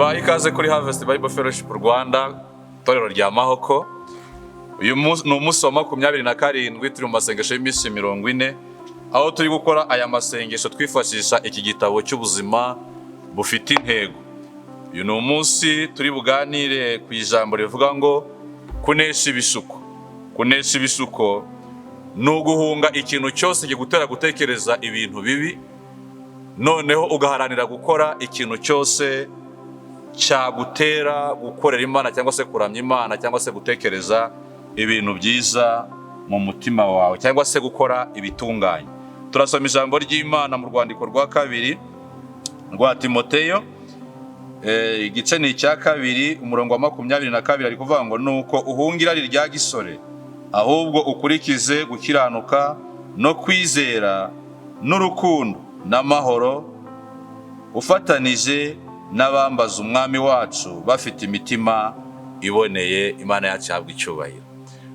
Tubahaye ikaze kuri Harvest Bible Fellowship Rwanda, itorero rya Mahoko. Uyu ni umunsi wa 27 turi mu masengesho y'iminsi 40, aho turi gukora aya masengesho twifashisha iki gitabo cy'ubuzima bufite intego. Uyu ni umunsi turi buganire ku ijambo rivuga ngo kunesha ibishuko. Kunesha ibishuko ni uguhunga ikintu cyose kigutera gutekereza ibintu bibi, noneho ugaharanira gukora ikintu cyose cyagutera gukorera Imana cyangwa se kuramya Imana cyangwa se gutekereza ibintu byiza mu mutima wawe cyangwa se gukora ibitunganye. Turasoma ijambo ry'Imana mu rwandiko rwa kabiri rwa Timoteyo, igice ni icya kabiri, umurongo wa 22, ari kuvuga ngo: "Nuko uhunge irari rya gisore, ahubwo ukurikize gukiranuka no kwizera n'urukundo n'amahoro, ufatanije n'abambaza Umwami wacu bafite imitima iboneye." Imana yacu ihabwa icyubahiro.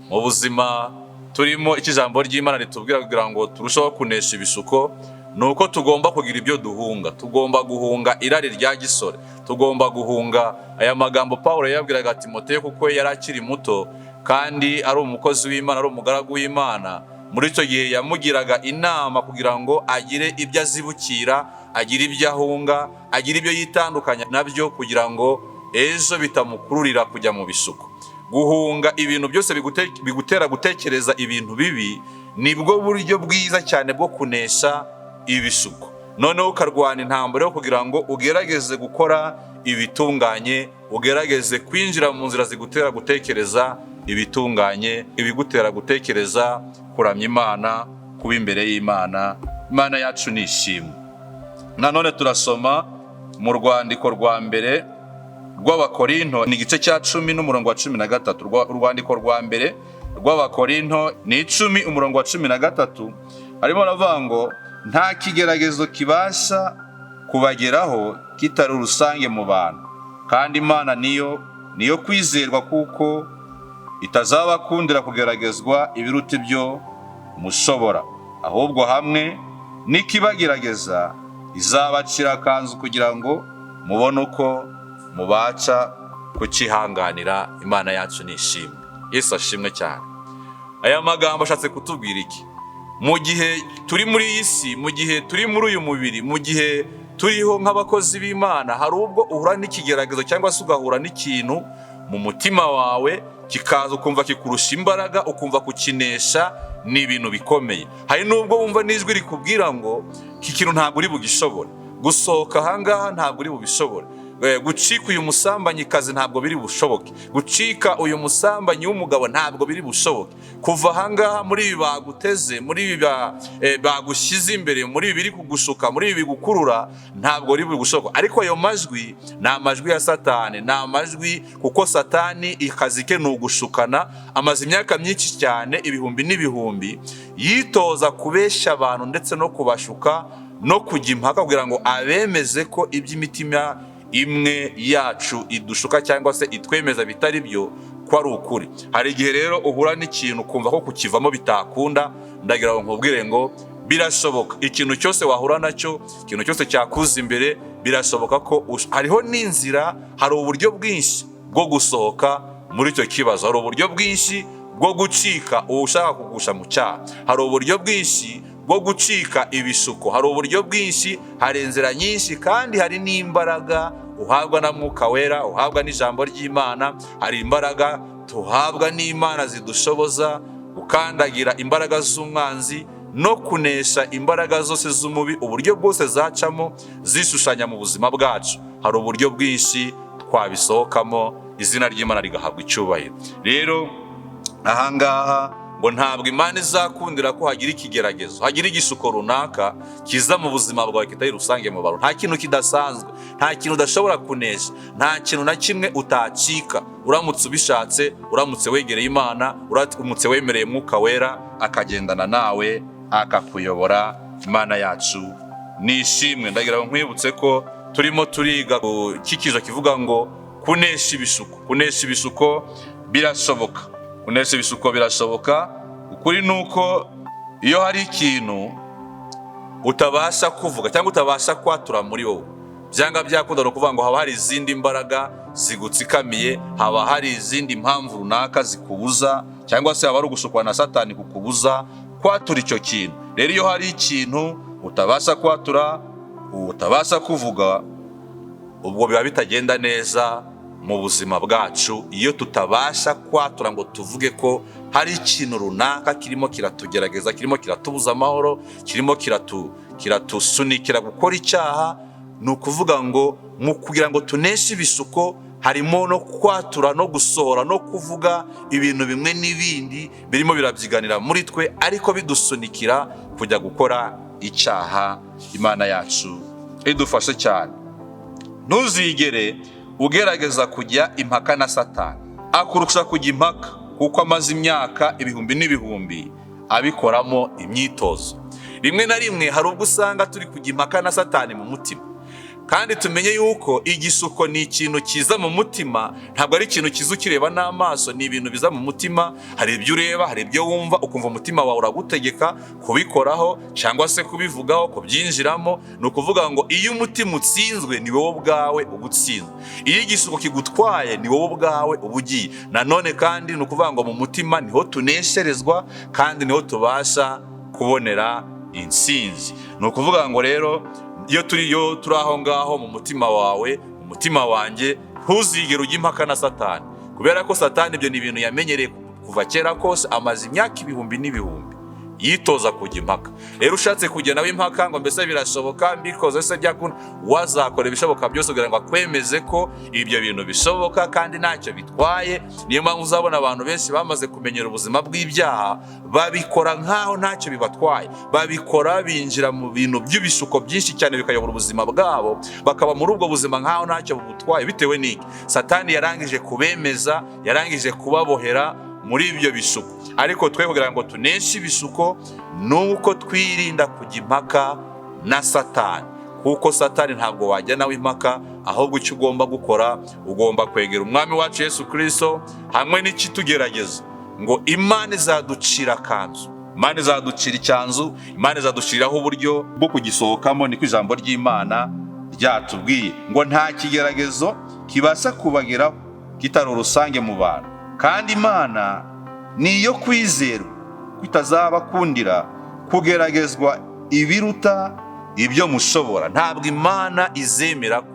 Mu buzima turimo, icyo ijambo ry'Imana ritubwira kugira ngo turusheho kunesha ibishuko ni uko tugomba kugira ibyo duhunga. Tugomba guhunga irari rya gisore, tugomba guhunga. Aya magambo Paul yabwiraga Timoteyo kuko yari akiri muto kandi ari umukozi w'Imana, ari umugaragu w'Imana. Muri icyo gihe yamugiraga inama kugira ngo agire ibyo azibukira, agire ibyo ahunga, agire ibyo yitandukanya nabyo, kugira ngo ejo bitamukururira kujya mu bishuko. Guhunga ibintu byose bigutera gutekereza ibintu bibi nibwo buryo bwiza cyane bwo kunesha ibishuko, noneho ukarwana intambara yo kugira ngo ugerageze gukora ibitunganye, ugerageze kwinjira mu nzira zigutera gutekereza ibitunganye, ibigutera gutekereza kuramya Imana, kuba imbere y'Imana. Imana yacu ni ishimwe. Nanone turasoma mu rwandiko rwa mbere rw'Abakorinto, ni igice cya 10 n'umurongo wa 13. Urwandiko rwa mbere rw'Abakorinto ni 10, umurongo wa 13, harimo aravuga ngo: "Nta kigeragezo kibasha kubageraho kitari rusange mu bantu, kandi Imana niyo kwizerwa, kuko itazabakundira kugeragezwa ibiruta ibyo mushobora, ahubwo hamwe n'ikibagerageza izabacira akanzu kugira ngo mubone uko mubaca kukihanganira." Imana yacu ni ishimwe. Yesu ashimwe cyane. Aya magambo ashatse kutubwira iki? Mu gihe turi muri iyi si, mu gihe turi muri uyu mubiri, mu gihe turiho nk'abakozi b'Imana, hari ubwo uhura n'ikigeragezo cyangwa se ugahura n'ikintu mu mutima wawe kikaza, ukumva kikurusha imbaraga, ukumva kukinesha ni ibintu bikomeye. Hari n'ubwo wumva n'ijwi rikubwira ngo iki kintu ntabwo uri bugishobore, gusohoka ahangaha ntabwo uri bubishobore, gucika uyu musambanyikazi ntabwo biri bushoboke, gucika uyu musambanyi w'umugabo ntabwo biri bushoboke, kuva ahangaha muri ibi baguteze, muri ibi bagushyize imbere, muri ibi biri kugushuka, muri ibi bigukurura, ntabwo biri bushoboke. Ariko ayo majwi ni amajwi ya Satani, ni amajwi, kuko Satani akazi ke ni ugushukana. Amaze imyaka myinshi cyane, ibihumbi n'ibihumbi, yitoza kubeshya abantu ndetse no kubashuka no kujya impaka kugira ngo abemeze ko iby'imitima imwe yacu idushuka cyangwa se itwemeza bitari byo, ko ari ukuri. Hari igihe rero uhura n'ikintu ukumva ko kukivamo bitakunda. Ndagira ngo nkubwire ngo birashoboka. Ikintu cyose wahura nacyo, ikintu cyose cyakuza imbere, birashoboka ko hariho n'inzira, hari uburyo bwinshi bwo gusohoka muri icyo kibazo, hari uburyo bwinshi bwo gucika ushaka kugusha mu cyaha, hari uburyo bwinshi bwo gucika ibishuko, hari uburyo bwinshi, hari inzira nyinshi, kandi hari n'imbaraga uhabwa na Mwuka Wera, uhabwa n'ijambo ry'Imana. Hari imbaraga tuhabwa n'Imana zidushoboza gukandagira imbaraga z'umwanzi no kunesha imbaraga zose z'umubi, uburyo bwose zacamo zishushanya mu buzima bwacu. Hari uburyo bwinshi twabisohokamo, izina ry'Imana rigahabwa icyubahiro. Rero ahangaha ngo ntabwo Imana izakundira ko hagira ikigeragezo, hagira igishuko runaka kiza mu buzima bwawe kitari rusange mu bantu. Nta kintu kidasanzwe, nta kintu udashobora kunesha, nta kintu na kimwe utacika uramutse ubishatse, uramutse wegereye Imana, uramutse wemereye Mwuka Wera akagendana nawe, akakuyobora. Imana yacu ni ishimwe. Ndagira ngo nkwibutse ko turimo turiga ku cyikizo kivuga ngo kunesha ibishuko. Kunesha ibishuko birashoboka, kunesha ibishuko birashoboka. Ukuri ni uko iyo hari ikintu utabasha kuvuga cyangwa utabasha kwatura muri wowe Byanga byakunda, ni ukuvuga ngo haba hari izindi mbaraga zigutsikamiye, haba hari izindi mpamvu runaka zikubuza, cyangwa se haba hari ugushukwa na Satani kukubuza kwatura icyo kintu. Rero iyo hari ikintu utabasha kwatura, utabasha kuvuga, ubwo biba bitagenda neza mu buzima bwacu. Iyo tutabasha kwatura ngo tuvuge ko hari ikintu runaka kirimo kiratugerageza, kirimo kiratubuza amahoro, kirimo kiratusunikira gukora icyaha, ni ukuvuga ngo mu kugira ngo tuneshe ibishuko harimo no kwatura no gusohora no kuvuga ibintu bimwe n'ibindi birimo birabyiganira muri twe, ariko bidusunikira kujya gukora icyaha. Imana yacu idufashe cyane. Ntuzigere ugerageza kujya impaka na Satani. Akurusha kujya impaka kuko amaze imyaka ibihumbi n'ibihumbi abikoramo imyitozo. Rimwe na rimwe hari ubwo usanga turi kujya impaka na Satani mu mutima, kandi tumenye yuko igishuko ni ikintu kiza mu mutima, ntabwo ari ikintu kiza ukireba n'amaso. Ni ibintu biza mu mutima. Hari ibyo ureba, hari ibyo wumva, ukumva umutima wawe uragutegeka kubikoraho cyangwa se kubivugaho, kubyinjiramo. Ni ukuvuga ngo iyo umutima utsinzwe, ni wowe ubwawe uba utsinzwe. Iyo igishuko kigutwaye, ni wowe ubwawe uba ugiye. Nanone kandi ni ukuvuga ngo mu mutima niho tunesherezwa kandi niho tubasha kubonera intsinzi. Ni ukuvuga ngo rero iyo turi aho ngaho mu mutima wawe, mu mutima wanjye, ntuzigere ujya impaka na Satani, kubera ko Satani ibyo ni ibintu yamenyereye kuva kera kose. Amaze imyaka ibihumbi n'ibihumbi yitoza kujya impaka. Rero ushatse kujya nawe impaka ngo mbese birashoboka, mbikoze se byakunda, wazakora ibishoboka byose kugira ngo akwemeze ko ibyo bintu bishoboka kandi ntacyo bitwaye. Niyo mpamvu uzabona abantu benshi bamaze kumenyera ubuzima bw'ibyaha babikora nk'aho ntacyo bibatwaye. Babikora, binjira mu bintu by'ibishuko byinshi cyane, bikayobora ubuzima bwabo, bakaba muri ubwo buzima nk'aho ntacyo bubutwaye. Bitewe n'iki? Satani yarangije kubemeza, yarangije kubabohera muri ibyo bishuko. Ariko twe kugira ngo tuneshe ibishuko ni uko twirinda kujya impaka na Satani, kuko Satani ntabwo wajya nawe impaka. Ahubwo icyo ugomba gukora, ugomba kwegera Umwami wacu Yesu Kirisito hamwe n'ikitugerageza, ngo Imana izaducira akanzu, Imana izaducira icyanzu, Imana izaduciraho uburyo bwo kugisohokamo. Niko ijambo ry'Imana ryatubwiye ngo nta kigeragezo kibasha kubageraho kitari urusange mu bantu, kandi Imana ni iyo kwizerwa itazabakundira kugeragezwa ibiruta ibyo mushobora. Ntabwo Imana izemera ko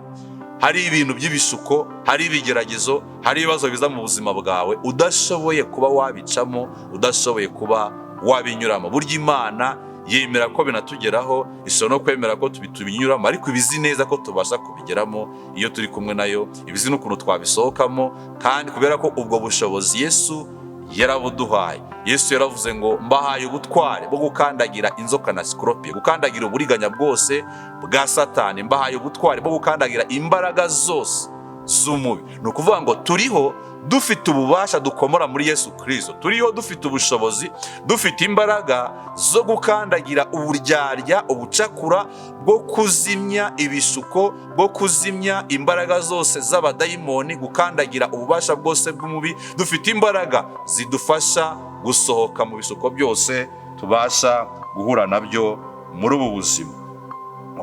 hari ibintu by'ibishuko, hari ibigeragezo, hari ibibazo biza mu buzima bwawe udashoboye kuba wabicamo, udashoboye kuba wabinyuramo. Burya Imana yemera ko binatugeraho, ishobora no kwemera ko tubinyuramo, ariko ibizi neza ko tubasha kubigeramo iyo turi kumwe nayo, ibizi n'ukuntu twabisohokamo. Kandi kubera ko ubwo bushobozi Yesu yarabuduhaye, Yesu yaravuze ngo mbahaye ubutware bwo gukandagira inzoka na sikoropiyo, gukandagira uburiganya bwose bwa Satani, mbahaye ubutware bwo gukandagira imbaraga zose z'umubi. Ni ukuvuga ngo turiho dufite ububasha dukomora muri Yesu Kirisito, turiho dufite ubushobozi, dufite imbaraga zo gukandagira uburyarya, ubucakura, bwo kuzimya ibishuko, bwo kuzimya imbaraga zose z'abadayimoni, gukandagira ububasha bwose bw'umubi. Dufite imbaraga zidufasha gusohoka mu bishuko byose tubasha guhura nabyo muri ubu buzima.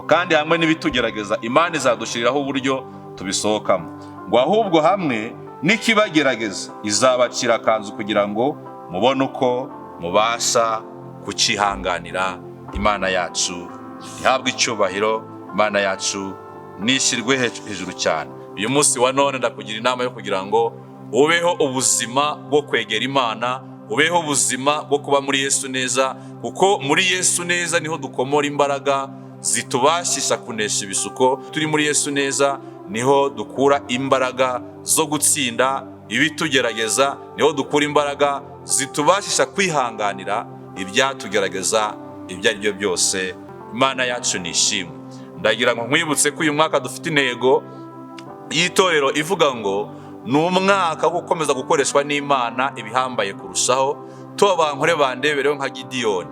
Kandi hamwe n'ibitugerageza, Imana izadushyiriraho uburyo tubisohokamo, ngo ahubwo hamwe n'ikibagerageza izabacira akanzu kugira ngo mubone uko mubasha kucyihanganira. Imana yacu ihabwe icyubahiro, Imana yacu nishyirwe hejuru cyane. Uyu munsi wa none ndakugira inama yo kugira ngo ubeho ubuzima bwo kwegera Imana, ubeho ubuzima bwo kuba muri Yesu neza, kuko muri Yesu neza niho dukomora imbaraga zitubashisha kunesha ibishuko. Turi muri Yesu neza niho dukura imbaraga zo gutsinda ibitugerageza, niho dukura imbaraga zitubashisha kwihanganira ibyatugerageza ibyo ari byo byose. Imana yacu ni ishimwe. Ndagira ngo nkwibutse ko uyu mwaka dufite intego y'itorero ivuga ngo ni umwaka wo gukomeza gukoreshwa n'Imana ibihambaye kurushaho, tuba bankore bandebereho nka Gidiyoni,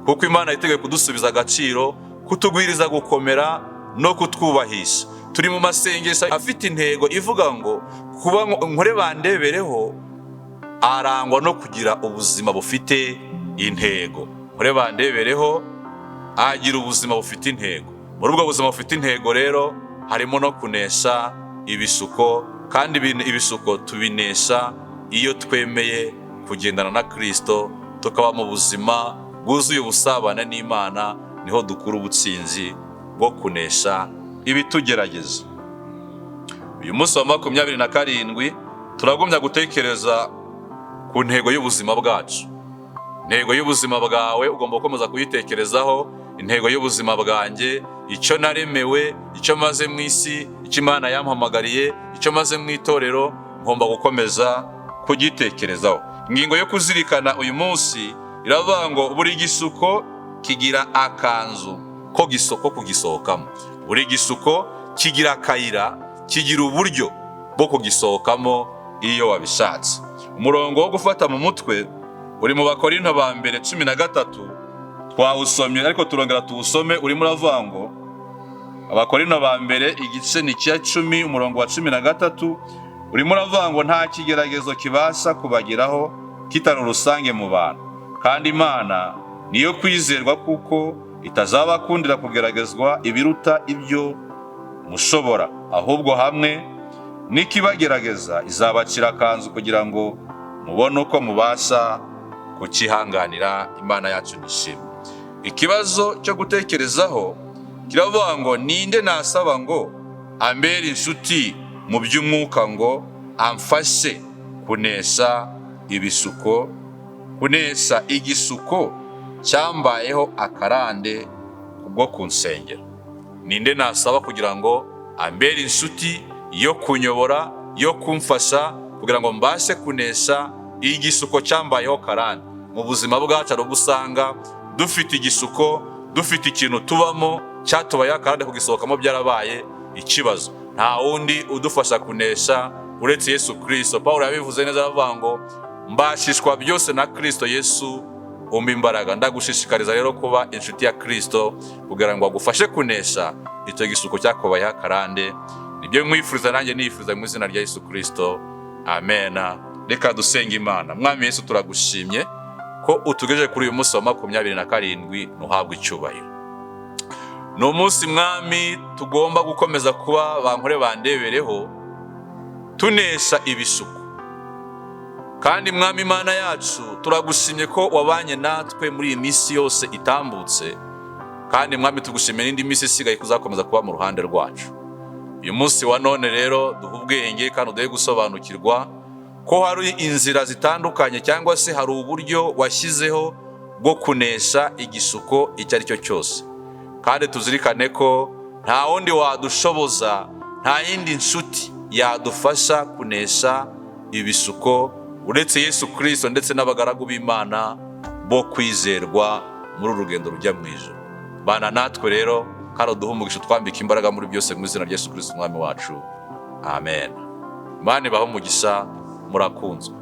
kuko Imana yiteguye kudusubiza agaciro, kutugwiriza gukomera no kutwubahisha. Turi mu masengesho afite intego ivuga ngo kuba nkore bandebereho arangwa no kugira ubuzima bufite intego. Nkore bandebereho agira ubuzima bufite intego. Muri ubwo buzima bufite intego rero harimo no kunesha ibishuko, kandi ibishuko tubinesha iyo twemeye kugendana na Kristo, tukaba mu buzima bwuzuye ubusabane n'Imana. Niho dukura ubutsinzi bwo kunesha ibitugerageza. Uyu munsi wa 27 turagumya gutekereza ku ntego y'ubuzima bwacu. Intego y'ubuzima bwawe ugomba gukomeza kuyitekerezaho. Intego y'ubuzima bwanjye, icyo naremewe, icyo maze mu isi, icyo Imana yampamagariye, icyo maze mu itorero, ngomba gukomeza kugitekerezaho. Ingingo yo kuzirikana uyu munsi iravuga ngo buri gishuko kigira akanzu ko kugisohokamo. Buri gishuko kigira akayira, kigira uburyo bwo kugisohokamo iyo wabishatse. Umurongo wo gufata mu mutwe uri mu Bakorinto ba mbere 13. Twawusomye ariko turongera tuwusome. Urimo uravuga ngo, Abakorinto ba mbere igice ni icya 10, umurongo wa 13, urimo uravuga ngo nta kigeragezo kibasha kubageraho kitari urusange mu bantu, kandi Imana niyo kwizerwa kuko itazabakundira kugeragezwa ibiruta ibyo mushobora, ahubwo hamwe n'ikibagerageza izabacira akanzu kugira ngo mubone uko mubasha kukihanganira. Imana yacu nishimwe. Ikibazo cyo gutekerezaho kiravuga ngo ninde nasaba ngo ambere inshuti mu by'umwuka, ngo amfashe kunesha ibishuko, kunesha igishuko cyambayeho akarande bwo kunsengera? Ninde nasaba kugira ngo ambere inshuti yo kunyobora, yo kumfasha kugira ngo mbashe kunesha igishuko cyambayeho karande? Mu buzima bwacu hari ubwo usanga dufite igishuko, dufite ikintu tubamo cyatubayeho akarande, kugisohokamo byarabaye ikibazo. Nta wundi udufasha kunesha uretse Yesu Kirisito. Paul yabivuze neza, aravuga ngo mbashishwa byose na Kirisito Yesu umpa imbaraga. Ndagushishikariza rero kuba inshuti ya Kirisito kugira ngo agufashe kunesha icyo gishuko cyakubayeho akarande. Nibyo nkwifuriza, nanjye nifuza, mu izina rya Yesu Kirisito, amena. Reka dusenga Imana. Mwami Yesu, turagushimye ko utugejeje kuri uyu munsi wa 27. Ntuhabwe icyubahiro. Ni umunsi, Mwami, tugomba gukomeza kuba bankore bandebereho, tunesha ibishuko. Kandi Mwami Imana yacu, turagushimye ko wabanye natwe muri iyi minsi yose itambutse. Kandi Mwami, tugushimiye n'indi minsi isigaye kuzakomeza kuba mu ruhande rwacu. Uyu munsi wa none rero duhe ubwenge kandi uduhe gusobanukirwa ko hari inzira zitandukanye, cyangwa se hari uburyo washyizeho bwo kunesha igishuko icyo ari cyo cyose. Kandi tuzirikane ko nta wundi wadushoboza, nta yindi nshuti yadufasha kunesha ibishuko uretse Yesu Kirisito ndetse n'abagaragu b'Imana bo kwizerwa muri uru rugendo rujya mu ijuru. Bana natwe rero kandi uduhe umugisha, utwambika imbaraga muri byose, mu izina rya Yesu Kirisito Umwami wacu, amen. Imana ibahe umugisha, murakunzwe.